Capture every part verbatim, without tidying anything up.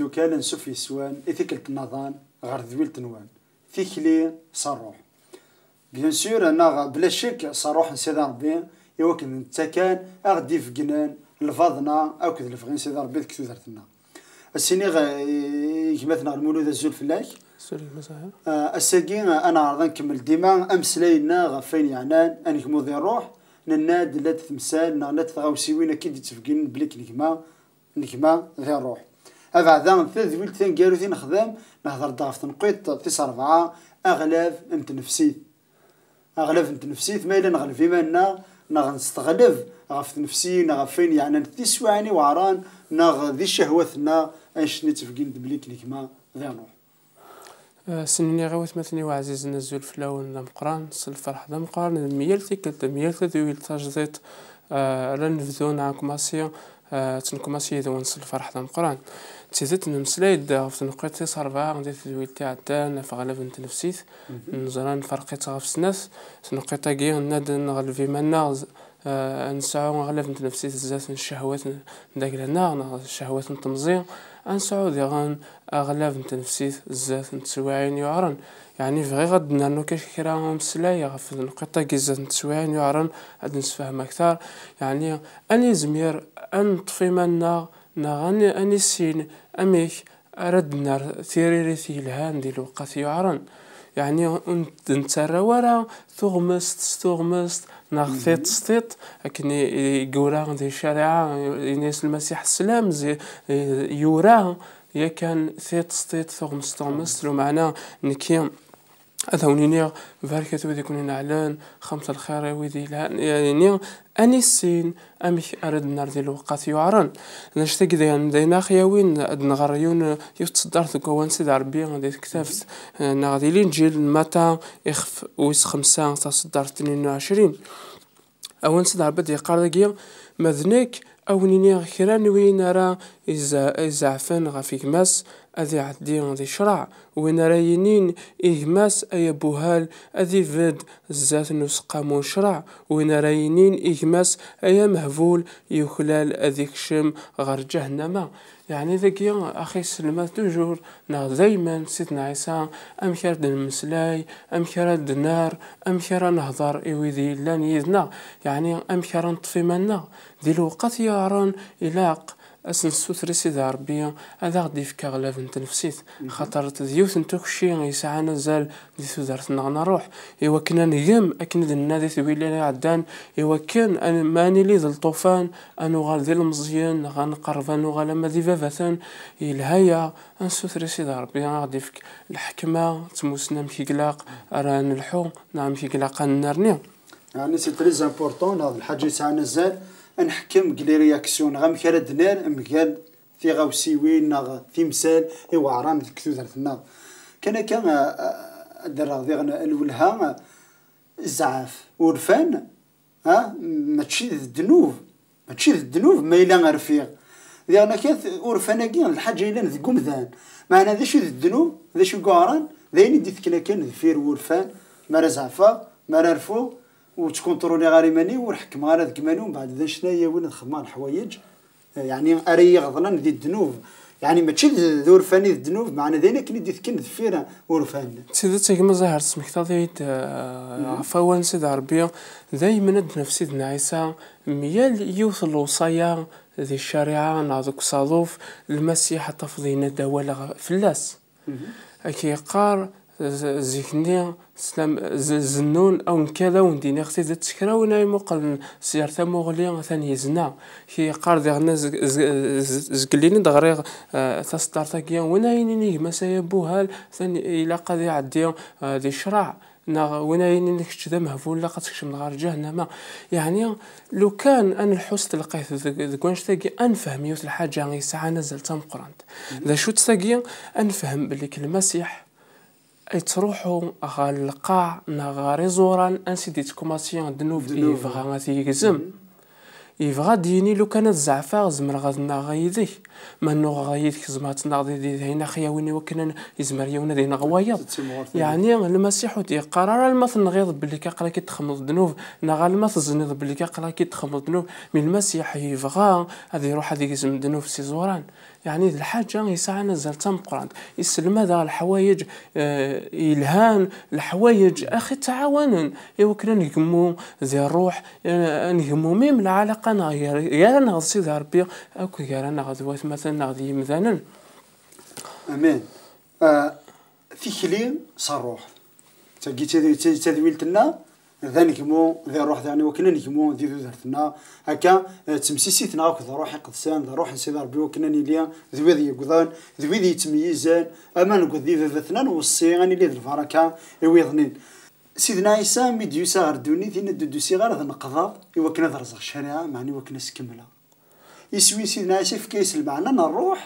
Ukal ansuf yeswan i tikkelt nnaḍan ɣer tedwilt-nwen. Tikli s ṛṛuḥ. Bien sûr, neɣ bla ccek s ṛṛuḥ n Sidi Ṛebbi, i wakken d netta kan a ɣ-d-ibeggnen lbaḍna akked lebɣi n Sidi Ṛebbi deg tudert-nneɣ. Ad s-iniɣ, eh, i gma-tneɣ Lmulud, azul fell-ak. Azul gma Zahir. Eh, ass-agi, eh, ad neɛreḍ ad nkemmel dima ameslay-nneɣ ɣef wayen yeɛnan anegmu di ṛṛuḥ. Nenna-d llant temsal neɣ llant tɣawsiwin akka i d-ittbegginen belli k-, negma, negma di ṛṛuḥ. Abeɛda, tadwilt taneggarut i nexdem, nehder-d ɣef tenqiḍt tis ṛebɛa, aɣlab n tnefsit. Aɣlab n tnefsit, ma yella neɣleb iman-nneɣ, neɣ nesteɣleb ɣef tnefsiyin, neɣ ɣef wayen yeɛnan tiswiɛin iweɛṛen, neɣ di ccehwat-nneɣ, annect-nni ttbeggin-d belli k-, negma di ṛṛuḥ. Eh, s-nniɣ i watmaten-iw ɛzizen, azul fell-awen d ameqqran, s lferḥ d ameqqran, d myal tikkelt, d myal tadwilt tajdiṭ, eh, ara nebdu nɛankemasi, eh, ttnekmasi yid-wen s lferḥ d ameqqran. D tidet, nemmeslay-d ɣef tneqqiṭ tis ṛebɛa di tedwilt iɛeddan, ɣef aɣlab n tnefsit. Mhm. Neẓra nferq-itt ɣef snat. Tneqqiṭ-agi, nenna-d neɣleb iman-nneɣ, eh, ad nesɛu aɣlab n tnefsit zdat n ccehwat n, n dagla-nneɣ, neɣ ccehwat n temẓi, ad nesɛu diɣen aɣlab n tnefsit zdat n teswiɛin yuɛren. Yeɛni, bɣiɣ ad d-nernu ka-, kra umeslay ɣef tneqqiṭ-agi zdat n teswiɛin yuɛren, ad d-nessefhem akter. Yeɛni, ad nizmir ad neṭṭef iman-nneɣ, neɣ ad ni-, ad nissin amek ara d-nerr tiririt yelhan di lewqat yuɛren. Yeɛni, ur n-, d-nettarra wara tuɣmest s tuɣmest, neɣ tiṭ s tiṭ, akken i, i yura di ccariɛa, yenna-yas Lmasiḥ sslam, zi-, i, yura yakan tiṭ s tiṭ, tuɣmest s tuɣmest, lumeɛna nekki ad awen-iniɣ, barket wid i ken-ineɛlen, xemt lxir i wid yelhan, yeɛni, ad nissin amek ara d-nerr di lewqat yuɛren. D anect-agi dayen, dayen ax-yawin ad nɣer yiwen, yiwet tseddart deg wawal n Sidi Ṛebbi di tektabt, eh, neɣ di Linǧil n Mata, ixef wis xemsa, taseddart tnin u ɛecrin. Awal n Sidi Ṛebbi ad yeqqar dagi, ma d nekk, ad wen-iniɣ kra n win ara iza-, izeɛfen ɣef gma-s, ad iɛeddi di ccreɛ. Win ara yinin i gma-s, ay abuhal, ad ibedd zdat n useqqamu n ccreɛ. Win ara yinin i gma-s, ay amehbul, yuklal ad ikcem ɣer ǧahennama. Yeɛni dagi, axi, selma toujours, neɣ daymen, Sidna Ɛisa, amek ara d-nemmeslay, amek ara d-nerr, amek ara nehder i wid yellan yid-neɣ, yeɛni amek ara neṭṭef iman-nneɣ. Di lewqat yuɛren, ilaq ad s-nessuter i Sidi Ṛebbi ad aɣ-d-ifk aɣlab n tnefsit, xaṭer d yiwet n tukci yesɛan azal di tudert-nneɣ n ṛṛuḥ, i wakken ad negem, akken i d-nenna di tewwilin iɛeddan, i wakken ad, ma ad nili d lṭufan, ad nuɣal d ilemẓiyen, neɣ ad nqerreb ad nuɣal ama d ibabaten, yelha-yaɣ ad nessuter i Sidi Ṛebbi ad aɣ-d-ifk lḥekma d tmussni amek i ilaq ara nelḥu, neɣ amek i ilaq ad nennerni. Yeɛni, c'est très important, neɣ d lḥaǧa yesɛan azal, ad neḥkem deg les réactions, neɣ amek ara d-nerr mgal tiɣawsiwin neɣ timsal iweɛṛen deg tudert-nneɣ. Kan akka, a, a, ad d-rreɣ diɣen lwelha, a, zzɛaf, urfan, a, mačči d ddnub, mačči d ddnub ma yella rfiɣ. Diɣen akka, urfan-agi d lḥaǧa yellan deg umdan. Meɛna d acu i d ddnub, d acu i yuɛṛen, d ayen i d-itekna kan deffir wurfan, mi ara zeɛfeɣ, mi ara rfuɣ, ur ttkunṭruliɣ ara iman-iw, ur ḥekkmeɣ ara deg iman-iw, mbeɛd d annect-nni ara yi-yawin ad xedmeɣ leḥwayeǧ, yeɛni, ara yi-iɣeḍlen di ddnub. Yeɛni, mačči d, d urfan i d ddnub, meɛna d ayen akken i d-itekken deffir urfan. D tidet, a gma Zahir, tesmektaḍ-iyi-d, eh, ɣef wawal n Sidi Ṛebbi, daymen ad d-naf Sidna Ɛisa, myal yiwet n lewṣaya di ccariɛa neɣ deg usaḍuf, Lmasiḥ ad tafeḍ yenna-d awal ɣ-, fell-as. Akka yeqqar, z-, zik-nni, teslam, z-, zennun, aw nekk ad awen-d-iniɣ tidet, kra win ay imuqlen s gar tamuɣli, atan yezna. Akka yeqqar diɣen, z-, z-, z-, zgellin i d-ɣriɣ, eh, taseddart-agi, win ay yinin i gma-s ay abuhal, atan ilaq ad iɛeddi, eh, di ccreɛ. Neɣ win ay yinin kečč d amehbul, ilaq ad tkecmeḍ ɣer ǧahennama. Yeɛni, lukan ad nelḥu s telqit deg, deg wannect-agi, ad nefhem yiwet lḥaǧa yesɛan azal d tameqqrant. D acu-tt tagi? Ad nefhem belli k-, Lmasiḥ yettruḥu ɣer lqaɛ neɣ ɣer iẓuran ansi d-yettkumasi ddnub i yebɣa ad t-yegzem. Yebɣa ad d-yini, lukan ad zeɛfeɣ, zemreɣ ad nnaɣeɣ yid-k. Ma nnuɣeɣ yid-k, tzemreḍ ad tennaɣ di, di, d ayen ax-yawin i wakken ad yezmer yiwen ad ineɣ wayeḍ. Yeɛni, Lmasiḥ ur d-yeqqar ara alma tenɣiḍ belli aql-ak-id txedmeḍ ddnub, neɣ alma tezniḍ belli aql-ak-id txedmeḍ ddnub, mi Lmasiḥ yebɣa ad iruḥ ad yegzem ddnub s iẓuran. Yeɛni, d lḥaǧa yesɛan azal d tameqqrant. Isselmad-aɣ leḥwayeǧ, eh, yelhan, leḥwayeǧ ax-ittɛawanen i wakken ad ngemmu di ṛṛuḥ, eh, ad ngemmu mim lɛalaqa-nneɣ gar, gar-aneɣ d Sidi Ṛebbi, akk gar-aneɣ d watmaten-nneɣ d yimdanen. Amin. Ah, tikli s ṛṛuḥ. Tagi d tad-, d tad-, d tadwilt-nneɣ, d anegmu di ṛṛuḥ daɣen i wakken ad negmu di tudert-nneɣ. Akka, eh, d temsisit-nneɣ akked Ṛṛuḥ Iqedsen, d Ṛṛuḥ n Sidi Ṛebbi i wakken ad nili d wid yegḍan, d wid yettmeyyizen, ama neggeḍ di baba-tneɣ, nweṣṣi ad nili d lbaraka i wiḍnin. Sidna Ɛisa mi d-yusa ɣer ddunit, yenna-d ur d-usiɣ ara ad neqḍeɣ i wakken ad rẓeɣ ccariɛa, meɛna i wakken ad s-kemmleɣ. Iswi n Sidna Ɛisa yefka-yas lmeɛna n ṛṛuḥ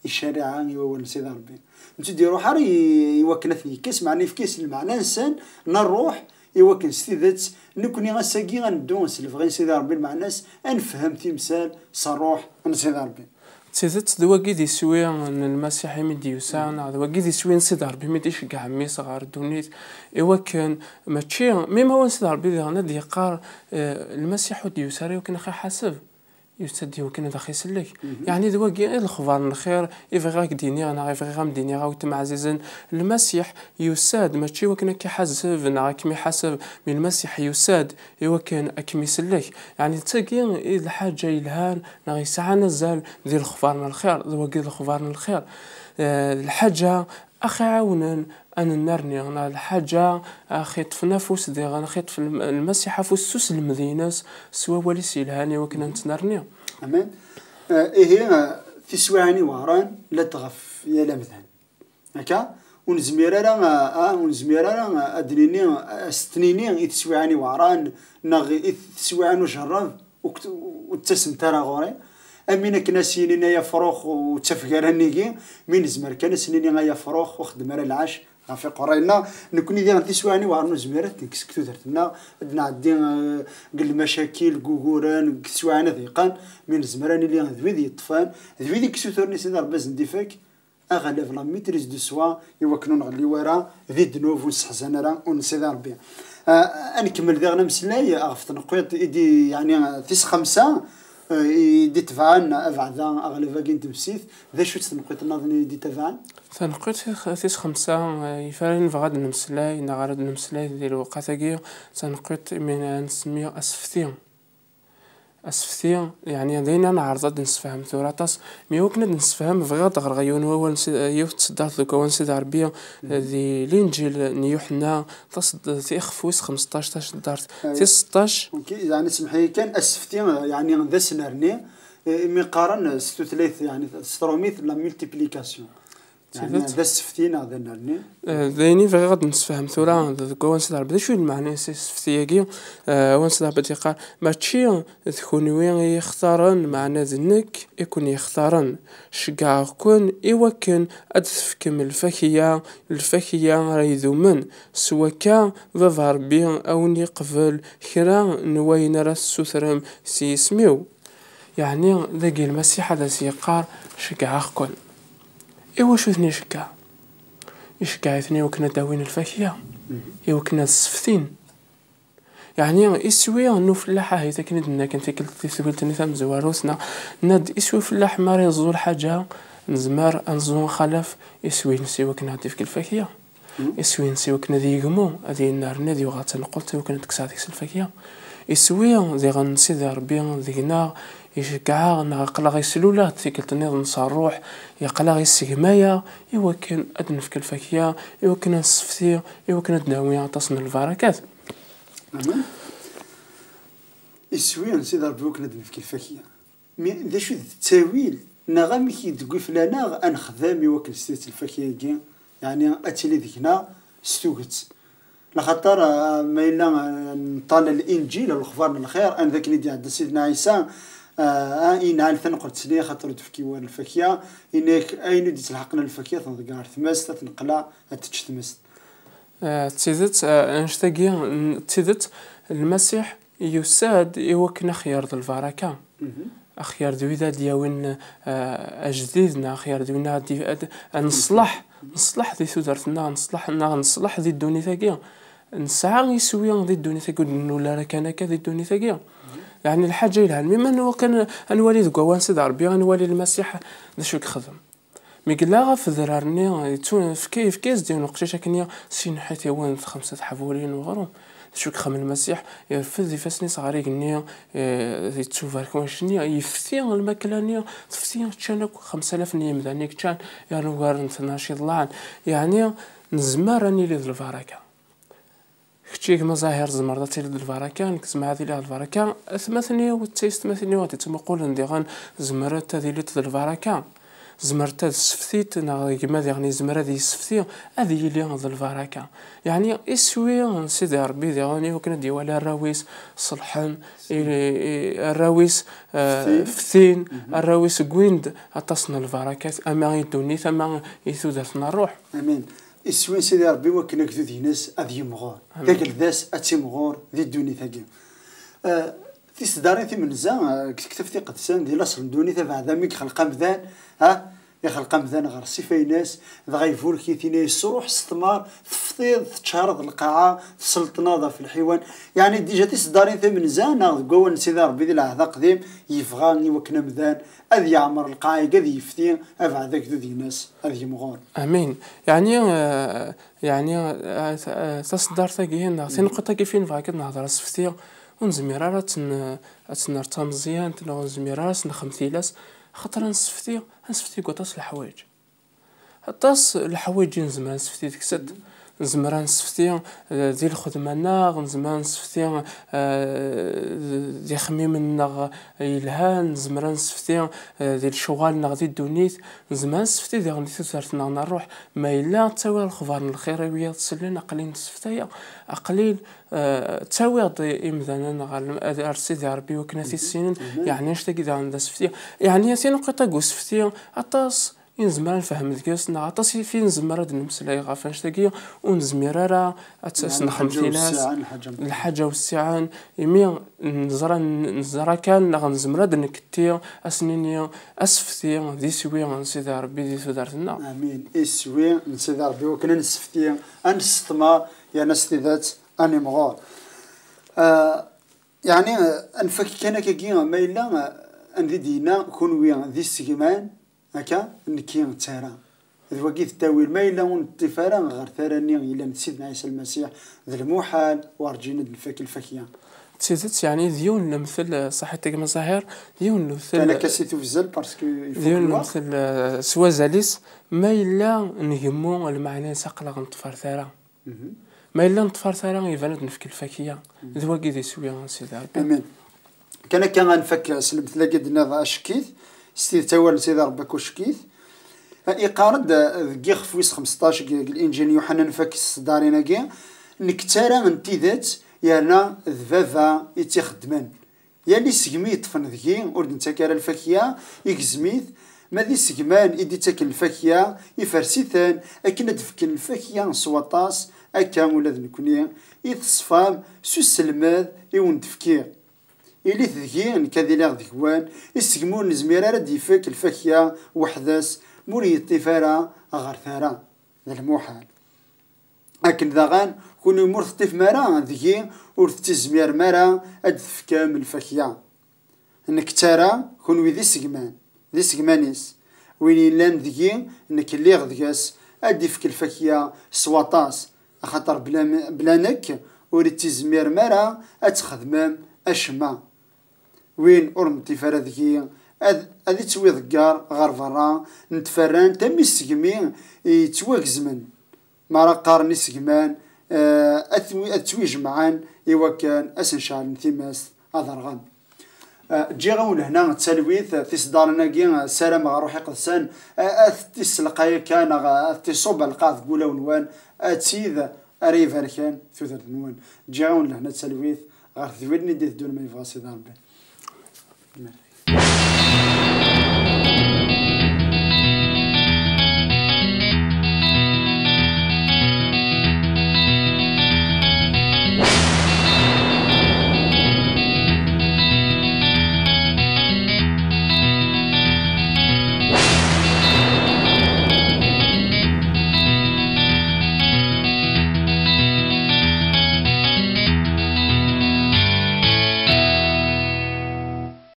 i ccariɛa, i wawal n Sidi Ṛebbi. Ur d-iruḥ ara i, i wakken ad ten-yekkes, meɛna yefka-yas lmeɛna-nsen n ṛṛuḥ, i wakken s tidet nekni ass-agi ad neddu s lebɣi n Sidi Ṛebbi, lmeɛna-s ad nefhem timsal s ṛṛuḥ n Sidi Ṛebbi. D tidet, d wagi d iswi n Lmasiḥ imi d-yusa, neɣ d wagi d iswi n Sidi Ṛebbi mi d-iceggeɛ mmi-s ɣer ddunit, i wakken mačči, mi ma wan Sidi Ṛebbi diɣen ad d-yeqqar, eh, Lmasiḥ ur d-yusa ara i wakken ad ɣ-iḥaseb. Yusa-d i wakken ad aɣ-isellek. Yeɛni d wagi i d lexbar n lxir i bɣiɣ ad k-d-iniɣ, neɣ i bɣiɣ ad m-d-iniɣ, a weltma ɛzizen. Lmasiḥ yusa-d mačči i wakken ad k-iḥaseb neɣ ad kem-iḥaseb, mi Lmasiḥ yusa-d i wakken ad kem-isellek. Yeɛni d tagi i d lḥaǧa yelhan neɣ yesɛan azal di lexbar n lxir, d wagi d lexbar n lxir. Eh, d lḥaǧa aɣ-iɛawnen ad nennerni, neɣ lḥaǧa aɣ-iṭṭfen afus diɣen, aɣ-iṭṭef lm-, Lmasiḥ afus s uselmed-ines, s wawal-is yelhan i wakken ad nettnerni. Amen. Eh, ihi, eh, tiswiɛin iweɛṛen llant ɣef yal amdan. Akka, ur nezmir ara, eh, eh, ur nezmir ara, eh, ad d-nini, eh, ad s-t-nini i teswiɛin iweɛṛen, neɣ i teswiɛin ujerreb, ur k-, ur d-ttasent ara ɣur-i. Am win akken ad s-yinin ay afrux ur ttafeg ara nnig-i, mi nezmer kan ad s-nini ay afrux ur xeddem ara lɛac ɣef iqerray-nneɣ. Nekni diɣen tiswiɛin iweɛṛen ur nezmir ad t-nekkes deg tudert-nneɣ, ad nɛeddi, eh, deg lmacakil, deg wuguren, deg teswiɛin ad yeqqen, mi nezmer ad nili d wid yeṭṭfen, d wid i yessuturen i Sidi Ṛebbi ad sen-d-ifek, aɣlab, la maîtrise de soi, i wakken ur nɣelli ara di ddnub, ur nesseḥzan ara ur n Sidi Ṛebbi. Ah, ad nkemmel diɣen ameslay ɣef tenqiḍt i d-, yeɛni, tis xemsa, eh, i d-itebɛen abeɛda aɣlab-agi n temsit. D acu-tt tenqiḍt nniḍen i d-itebɛen? Tanqiḍt tis-, tis xemsa, eh, yif ara nebɣa ad nemmeslay, neɣ ara d-nemmeslay di lewqat-agi, tanqiḍt imi ara nsemmi asefti. Asefti, yeɛni d ayen ad neɛreḍ ad d-nessefhem tura aṭas, mi wakken ad d-nessefhem, bɣiɣ ad d-ɣreɣ yiwen wawal n Sid-, yiwet tseddart deg wawal n Sidi Ṛebbi, di Linǧil n Yuḥenna, tased-, ixef wis xemseṭṭac, taseddart tis seṭṭac. Ok, yeɛni semmeḥ-iyi kan, asefti, yeɛni d asnerni, imi qqaren s tutlayt, yeɛni s tṛumit, la multiplication. Yeɛni d asefti neɣ d anerni? Eh, d ayen i bɣiɣ ad d-nessefhem tura deg wawal n Sidi Ṛebbi. D acu i d lmeɛna n asefti-agi? Eh, wawal n Sidi Ṛebbi ad yeqqar, mačči d kunwi i yi-xtaren, meɛna d nekk i ken-yextaren. Ceggɛeɣ-ken i wakken ad d-tefkem lfakya, lfakya ara idumen. S wakka, Baba Ṛebbi a wen-iqbel kra n wayen ara tessutrem s yisem-iw. Yeɛni, dagi Lmasiḥ ad as-yeqqar, ceggɛeɣ-ken. I wacu i ten-iceggeɛ? Iceggeɛ-iten i wakken ad d-awin lfakya, i wakken ad sseftin. Yeɛni, iswi n ufellaḥ, ahit akken i d-nenna kan tikkelt, di tedwilt-nni tamezwarut, neɣ, nenna-d, iswi ufellaḥ mi ara yeẓẓu lḥaǧa, nezmer ad neẓẓu axalaf, iswi-ines i wakken ad d-ifk lfakya. Iswi-ines i wakken ad yegmu, ad yennerni, ad yuɣal d taneqqudt i wakken ad d-kkseɣ deg-s lfakya. Iswi diɣen n Sidi Ṛebbi deg-neɣ, iceggeɛ-aɣ neɣ aql-aɣ islul-aɣ-d tikkelt nniḍen s ṛṛuḥ, aql-aɣ isegmay-aɣ i wakken ad d-nefk lfakya, i wakken ad nessefti, i wakken ad d-nawi aṭas n lbarakat. Amen. Iswi n Sidi Ṛebbi i wakken ad d-nefk lfakya. Mi d acu d ttawil, neɣ amek i d-tewwi fell-aneɣ ad nexdem i wakken s tidet lfakya-agi, yeɛni ad tili deg-neɣ s tuget? Laxaṭer, ah, ma yella, ah, neṭṭal Linǧil, lexbar n lxir, anda akken i d-iɛedda Sidna Ɛisa, ah, ah, inɛel tanqelt-nni, axaṭer ur d-tefki war lfakya, yenna-yak, ayen ur d-ittelḥaqen ar lfakya, tenḍeg ɣer tmest, ad tneqla, ad tečč tmest. Ah, d tidet, ah, annect-agi, n-, d tidet, Lmasiḥ yusa-d i wakken ad aɣ-yerḍ lbaraka. Mhm. Axyar d wid ad d-yawin, eh, ajdid, neɣ axyar d win ad d-, ad, ad neṣleḥ, neṣleḥ di tudert-nneɣ, neṣleḥ, neɣ neṣleḥ di ddunit-agi. Nesɛa iswi di ddunit-agi, ur d-nennul ara kan akka di ddunit-agi. Yeɛni lḥaǧa yelhan. Mi ma nwa kan ad nwali deg wawal n Sidi Ṛebbi, ad nwali Lmasiḥ d acu i yexdem. Mi yella ɣef udrar-nni, yettu-, yefka, yefka-as-d yiwen uqcic akken sin ḥitiwen d xemsa tḥabulin n uɣrum. D acu i yexdem Lmasiḥ? Irfed ifassen-is ɣer igenni, eh, yettubarek wanect-nni, yefti lmakla-nni, tefti ččan akk xemsa alaf n yimdanen i yeččan, yerna ugar n tnac iḍellaɛen. Yeɛni, nezmer ad nili d lbaraka. Kečč a gma Zahir, tzemreḍ ad tiliḍ d lbaraka, nekk zemreɣ ad iliɣ d lbaraka. Atmaten-iw d taysetmatin-iw ad yettmuqulen diɣen, zemrent ad ilint d lbaraka. Zemrent ad sseftit, neɣ gma diɣen yezmer ad yessefti, ad yili d lbaraka. Yeɛni, iswi n Sidi Ṛebbi diɣen, i wakken ad d-iwali arraw-is ṣelḥen, i, i, arraw-is, eh, ftin, arraw-is wwin-d aṭas n lbarakat, ama i ddunit, ama i tudert n ṛṛuḥ. Amin. Iswi n Sidi Ṛebbi wakken agdud-ines ad yimɣur. Amin. Tagelda-s ad timɣur di ddunit-agi. Eh, tiseddarin timenza, eh, deg tektabt iqedsen, di laṣel n ddunit abeɛda mi yexleq amdan, ha? Ixleq amdan ɣer ṣṣifa-ines, dɣa iburek-it, yenna-yas: "Ruḥ s tmar, teftiḍ, teččareḍ lqaɛa, tselṭneḍ ɣef lḥiwan." Yeɛni, dija tiseddarin timenza, neɣ deg wawal n Sidi Ṛebbi di lɛehd aqdim, yebɣa i wakken amdan ad yeɛmer lqaɛa-agi, ad yefti, abeɛda agdud-ines ad yimɣur. Amin. Yeɛni, eh, yeɛni, eh, ta-, eh, taseddart-agi, neɣ tineqqiṭ-agi f i nebɣa akka ad nehder asefti, ur nezmir ara ad tt-n-, ad tt-nerr d tameẓyant, neɣ ur nezmir ara ad s-nexdem tilas, axaṭer ad nessefti, ad nessefti deg waṭas n leḥwayeǧ. Aṭas n leḥwayeǧ i nezmer ad nessefti deg-sent. Nezmer ad nessefti, eh, di lxedma-nneɣ, nezmer ad nessefti, eh, di ixemmimen-nneɣ yelhan, nezmer ad nessefti, eh, di lecɣal-nneɣ di ddunit, nezmer ad nessefti diɣen di tudert-nneɣ n ṛṛuḥ. Ma yella ttawiɣ lexbar n lxir i wiyaḍ sellen, aql-i nesseftayeɣ, aql-i, eh, ttawiɣ-d imdanen ɣer lem-, ad, ar Sidi Ṛebbi wakken ad t-issinen. Mhm. Yeɛni, annect-agi daɣen d asefti. Yeɛni, tineqqiṭ-agi n usefti, aṭas i nezmer ad nefhem deg-s, neɣ aṭas i fi nezmer ad nemmeslay ɣef annect-agi, ur nezmir ara ad tt-, ad s-nexdem tilas. Lḥaǧa wessiɛen, imi neẓra, neẓra kan, neɣ nezmer ad nketti, ad s-nini asefti d iswi n Sidi Ṛebbi di tudert-nneɣ. Amin. Iswi n Sidi Ṛebbi, wakken ad nessefti, ad nessetmer, yerna s tidet ad nimɣur. Ah, yeɛni, ah, ad nfak kan akkagi, ma yella, ah, anda i d-yenna, kunwi d isegman, akka, nekki d tara. D wagi d ttawil, ma yella ur neṭṭif ara ɣer tara-nni yellan d Sidna Ɛisa Lmasiḥ, d lmuḥal, werǧin ad nfak lfakya. D tidet, yeɛni d yiwen n lemtel, eh, ṣaḥit a gma Zahir, d yiwen n lemtel, kan akka si tufzel, parce que il faut d yiwen n lemtel, eh, s wazal-is, ma yella ngemmu lmeɛna-s aql-aɣ neṭṭef ar tara. Mhm. Ma yella neṭṭef ar tara, iban ad nefk lfakya. Mhm. D wagi d iswi n Sidi Ṛebbi. Amin. Kan akka ad nfak s lemtel-agi d-nniḍ acekkit, s tidet awal n Sidi Ṛebbi akk acekkit. Iqqar-d deg yixef wis xmesṭac deg, deg Linǧil n Yuḥenna, nfak s tseddarin-agi, nekk d tara n tidet, yerna d Baba i tt-ixeddmen. Yal isegmi yeṭṭfen deg-i, ur d-nettak ara lfakya, igzem-it, ma d isegman i d-ittaken lfakya, ifres-iten, akken ad d-fken lfakya s waṭas, akka ula d nekni, i teṣfam s uselmed i wen-d-fkiɣ. Ilit deg-i, nekk ad iliɣ deg-wen, isegmi ur nezmir ara ad d-ifek lfakya weḥd-s, ma ur yeṭṭif ara ɣer tara. D lmuḥal. Akken daɣen, kunwi ma ur teṭṭifem ara deg-i, ur tettizmirem ara ad d-tefkem lfakya. Nekk d tara, kunwi d isegman, d isegman-is. Win yellan deg-i, nekk lliɣ deg-s, ad d-ifk lfakya s waṭas, axaṭer bla, bla nekk ur tettizimirem ara ad txedmem acemma. Win ur meṭṭif ara deg-i, ad, ad ittwiḍegger ɣer berra n tferrant, am isegmi yettwagezmen. Mi ara qqaren isegman, eh, ad twi-, ad ttwijemɛen i wakken ad sen-ceɛlen timast ad rɣen. Eh, ǧǧiɣ-awen lehna d talwit, tiseddarin-agi, eh, ssarameɣ Ṛṛuḥ Iqedsen, eh, ad tent-isselqay akka, neɣ, eh, ad tent-iṣubb lqaɛ deg wulawen-nwen, ad tid ara ibarken tudert-nwen. Ǧǧiɣ-awen lehna d talwit ɣer tedwilin i d-iteddun, ma yebɣa Sidi Ṛebbi.